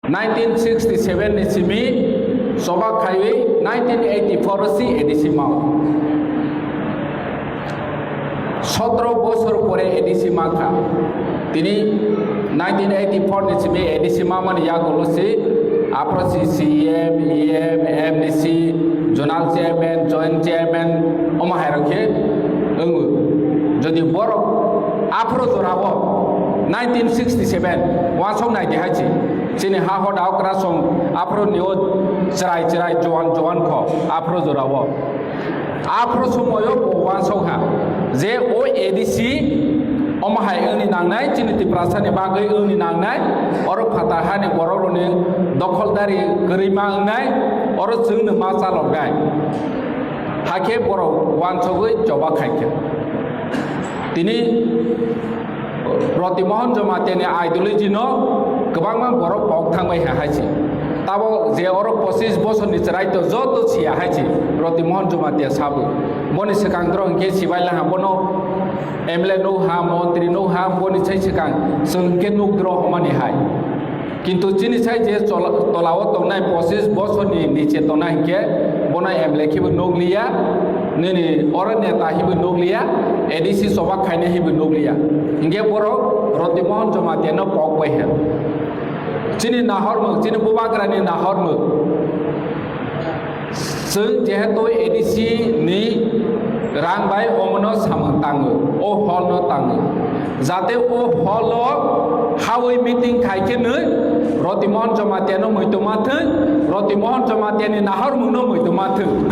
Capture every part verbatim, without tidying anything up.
Nineteen sixty seven ni simi choba khaiwi nineteen eighty four si A D C mao. Sotro bosor pore A D C ma kha. Tini nineteen eighty four ni simi A D C ma mani yagulo si aphro si C E M, E M, M D C, zonal chairman, joint chairman, omo hai rok khe wngo. Jodi borok aphro jorao nineteen sixty seven wansok nai di hai si, chini ha hoda okra song aphro ni o chwrai chwrai jowan jowan kho aphro jorao. Aphro somoyo bo wansok ha je o A D C omo hai wngni nangnai, chini Tiprasa ni bagwi wngni nangnai, oro phatar hani borok rokni dokholdari kwrwi ma wngnai, oro chwngno ma chaloknai. Hakhe borok wansogwi choba khaikha. Tini Roti Mohan Jamatia ni ideology no kwbangma borok pok thangbai ha hai si. Tabo je oro pochis bosor ni chwrai to joto siya hai si Roti Mohan Jamatia sabo. Boni swkang tro hwnkhe sibai laha bono M L A nuk ha, montri nuk ha, boni sai swkang chwng hwnkhe nuk dro hwnmani hai. Kintu chini sai je chola-, tolao tongnai pochis bosorni niche tongnai hinkhe bono M L A khebo nukliya, nini oro neta hibo nukliya, A D C choba khainai hibo nukliya. Hinkhe borok Roti Mohan Jamatia no pok bai ha. Chini nahormung, chini bubagrani nahormung. Chwng jehetu A D C ni rang bai omono samung tango, o hall no tango. Jate o hall o hawi meeting khai khe nwi Roti Mohan Jamatia no muitu ma thwng, Roti Mohan Jamatia ni nahormung no muitu ma thwng.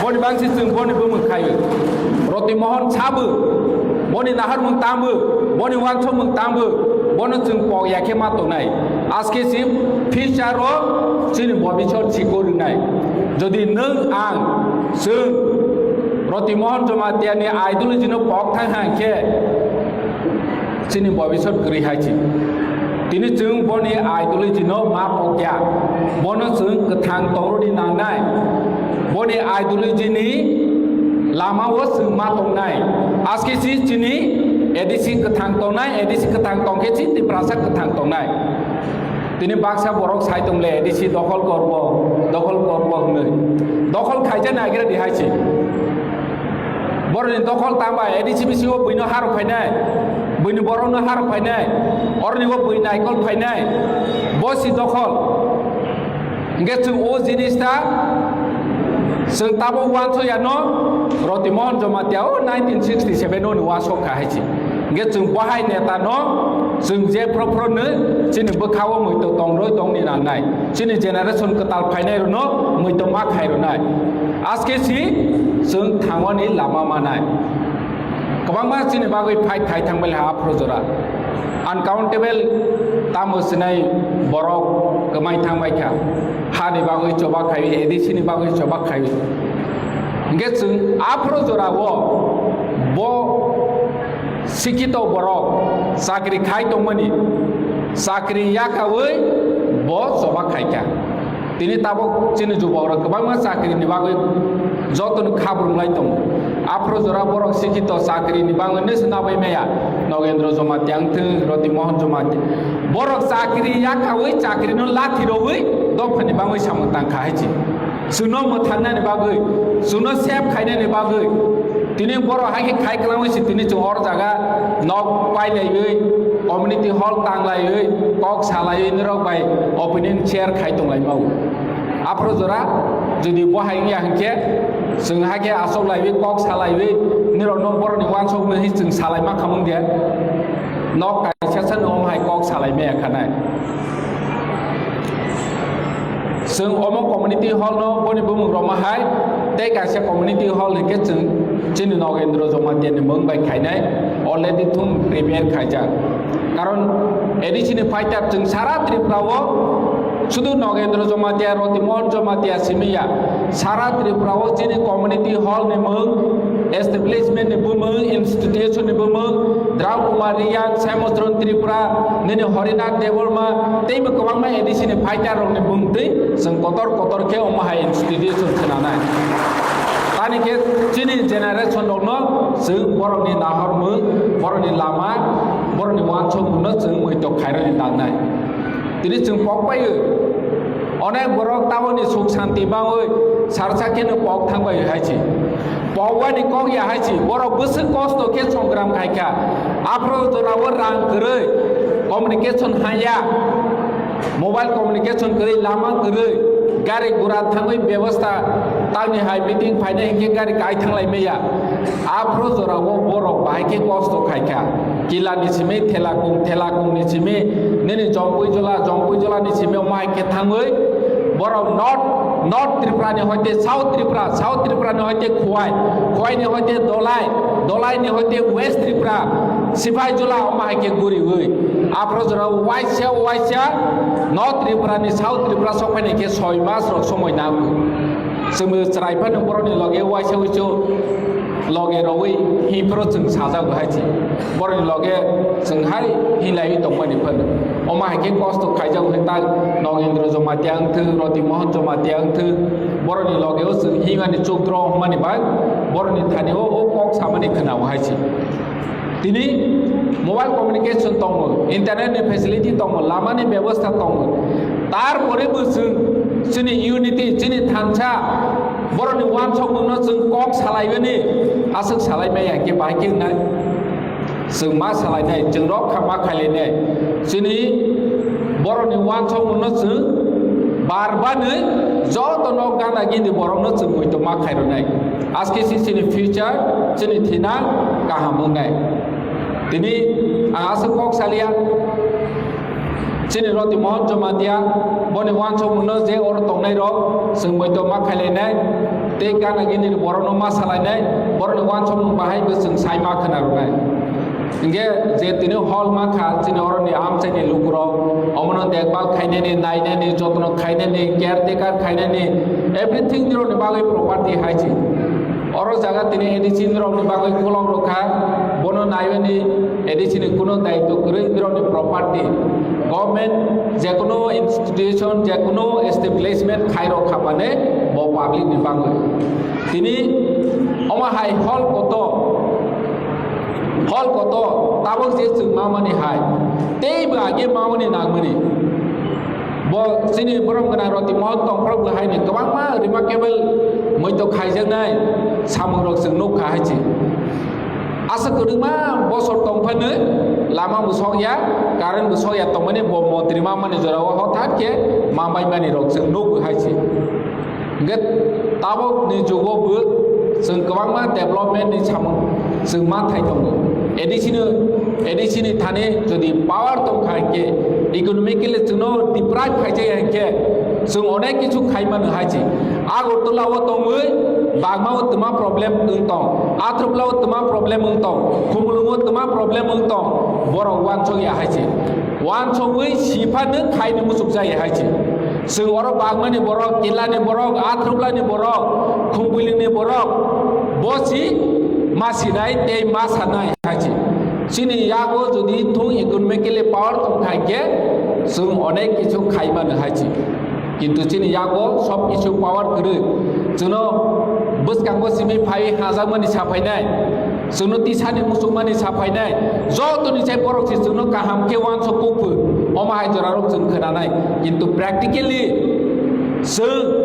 Boni bangsi chwng boni bumung khaio. Roti Mohan sabo, boni nahormung tambo, boni wansokmung tambo, bono chwng pok ya khe ma tongnai. Aske si future o chini bobisot chiko rwnai. Jodi nwng ang chwng Roti Mohan Jamatia ni ideology no pok thang hang khe chini bobisot kwrwi hai si. Tini chwng boni ideology no ma pok ya. Bono chwng kwthang tongrwni nangnai. Boni ideology ni lama o chwng ma tongnai. Aske si chini A D C kwthang tongnai, A D C kwthang tong khe si Tiprasa kwthang tongnai. Tini baksa borok sai tong le, A D C dokhol korbo, dokhol korbo hwnwi. Dokhol khaija nagira di hai si. Boroni dokhol tangbai, A D C bisingo buino harok phainai, buini borokno harok phainai, oroni o bui naikol phainai, bo si dokhol. Hingke chwng o jinis ta chwng tabuk uansuk ya no, Roti Mohan Jamatia o nineteen sixty seven o ni uansuk kha hai si. Hingke chwng bo hai neta no chwng je phro phro no chini bwkha o muitu tong rwi tong ni nangnai. Chini generation kwtal phainai rwno muitu ma khai rwnai. Aske si chwng thangmani lama manai. Kwbangma chini bagwi fight khai thangbai ha aphuru jora. Uncountable tamo sinai borok kwmai thangbai kha. Hani bagwi choba khai, A D C ni bagwi choba khai. Hingke chwng aphuru jora o bo sikhito borok chakri khai tongmani, chakri yakawi bo choba khai kha. Tini tabuk chini jubokrok kwbangma chakrini bagwi jotono khabrumlai tongo. Aphuru jora borok sikhito chakrini bagwi nese nabai maya. Nogendro Jamatia wngthung, Roti Mohan Jamatia. Borok chakri yakawi chakrino lathi rogwi dophani bagwi samung tangkha hai si. Chwngno mwthangnani bagwi, chwngno save khainani bagwi, tini borok hai khe khai kwlangwi se tini chwng hor jaga nok pailaiwi, community hall tanglaiwi, kok salaiwi nirok bai opinion share khai tonglaimao. Aphuru jora jodi bo hai wngya hinkhe chwng hai khe achoklaiwi, kok salaiwi, nirokno borokni uansukmani chwng salai ma khamung de. Nok kaisa sano omo hai kok salai maya khanai. Chwng omo community hall no boni bumung roma hai tei kaisa community hall hinkhe chwng chini Nogendro Jamatia ni mung bai khainai already thum prepare khaijak. Karon A D C ni fighter chwng sara Tripura o sudu Nogendro Jamatia, Roti Mohan Jamatia simiya sara Tripura o chini community hall ni mung, establishment ni bumung, institution ni bumung, Drau Kumar Reang, Syamodron Tripura, nini Harinath Debbarma, teibo kwbangma A D C ni fighter rokni bumtwi chwng kotor kotor khe omo hai institution khnanai. Tani khe chini generation rokno chwng borokni nahormung, borokni lama, borokni uansukmungno chwng muitok khairokni nangnai. Tini chwng pok bai onek borok taboni suk santi bangwi sarsa kheno pok thang bai hai si. Pok wani kok ya hai si. Borok bwswk kosto khe songram khai kha. Aphro jorao rang kwrwi, communication haya, mobile communication kwrwi, lama kwrwi, gari gura thangwi bebosta tangni hai meeting phainai hinkhe gari kai thanglai maya. Aphro jorao borok bahai khe kosto khai kha. Kila ni simi thela kung, thela kung ni simi nini jompui jola, jompui jola ni simi mai khe thangwi borok North, North Tripura ni hoite South Tripura, South Tripura ni hoite Khowai, Khowai ni hoite Dolai, Dolai ni hoite West Tripura, Sipai jola omo hai khe guriwi. Aphro jorao waisa waisa North Tripura ni South Tripura sokphaini khe soi mas rok somoi nango. Chwngno chwrai phano borokni loge waisa waisa loge rogwi hinphro chwng sajago hai se. Borokni loge chwng hai hinlaiwi tongmani phano. Omo hai khe kosto khaijago hai ta Nogendro Jomatia wngthwng, Roti Mohan Jomatia wngthwng, borokni logeo chwng himani chukdro wngmani bai borokni thani o, o kok samani khwnao hai se. Tini mobile communication tongo, internet ni facility tongo, lama ni bebosta tongo. Tarpore bo chwng chini unity, chini thansa, borokni wansokmungno chwng kok salaibani aswk salai maya khe bahai khe wngnai. Chwng ma salainai, chwng rok kha ma khailainai. Chini borokni wansokmungno chwng bar banwi joto nok gana gini borokno chwng muitu ma khairwnai. Aske si chini future, chini thina kaham wngnai. Tini ang aswk kok salia, chini Roti Mohan Jomatia, boni wansokmungno je oro tongnai rok, chwng bai to ma khailainai, tei gana gini borokno ma salainai, borokni wansokmung bahai bo chwng sai ma khna rwnai. Hinkhe je tini hall ma kha, chini oroni amchaini lukurok, omono dekbal khainani, nainani, jotno khainani, caretaker khainani, everything nirokni bagwi property hai se. Oro jaga tini A D C nirokni bagwi kolok rwkha, bono naiwani A D C ni kuno daitw kwrwi, nirokni property. Government jekunu institution, jekunu establishment khairok kha mane bo public ni bagwi. Tini omo hai hall kotor, hall kotor tabok je chwng mamani hai, tei bo age mamani nangmani. Bo chini borom gwnang Roti Mohan tongphro bo haini kwbangma remarkable muitu khaijaknai samungrok chwng nukha hai se. Aswk kwbangma bosor tongphano lama bo sokya, current bo sokya tongmani bo montri mamani jorao hothat khe mamai mani rok chwng nukha hai se. Hingkhe tabok ni jugo bo chwng kwbangma development ni samung chwng ma thai tongo. A D C ni, A D C ni thani jodi power tong kha hingkhe, economically chwngno deprive khai jaya hingkhe, chwng onek kichu khai mano hai se. Agartala o tongwi Bagma o twma problem wng tong, Atrupla o twma problem wng tong, Khumulwng o twma problem wng tong, borok wansok ya hai se. Wansogwi siphano khaino muchuk jaya hai se. Chwng oro Bagmani borok, Kilani borok, Atruplani borok, Khumbuilingni borok, bo si ma sinai tei ma sanai hai se. Chini yago jodi thung economically power tong khai khe, chwng onek kichu khai mano hai se. Kintu chini yago sob kichu power kwrwi. Chwngno bwskango simi phai hajakmani saphainai. Chwngno tisani muchukmani saphainai. Jotoni chai borok se chwngno kaham khe wansok kukphu. Omo hai jorarok chwng khwnanai. Kintu practically chwng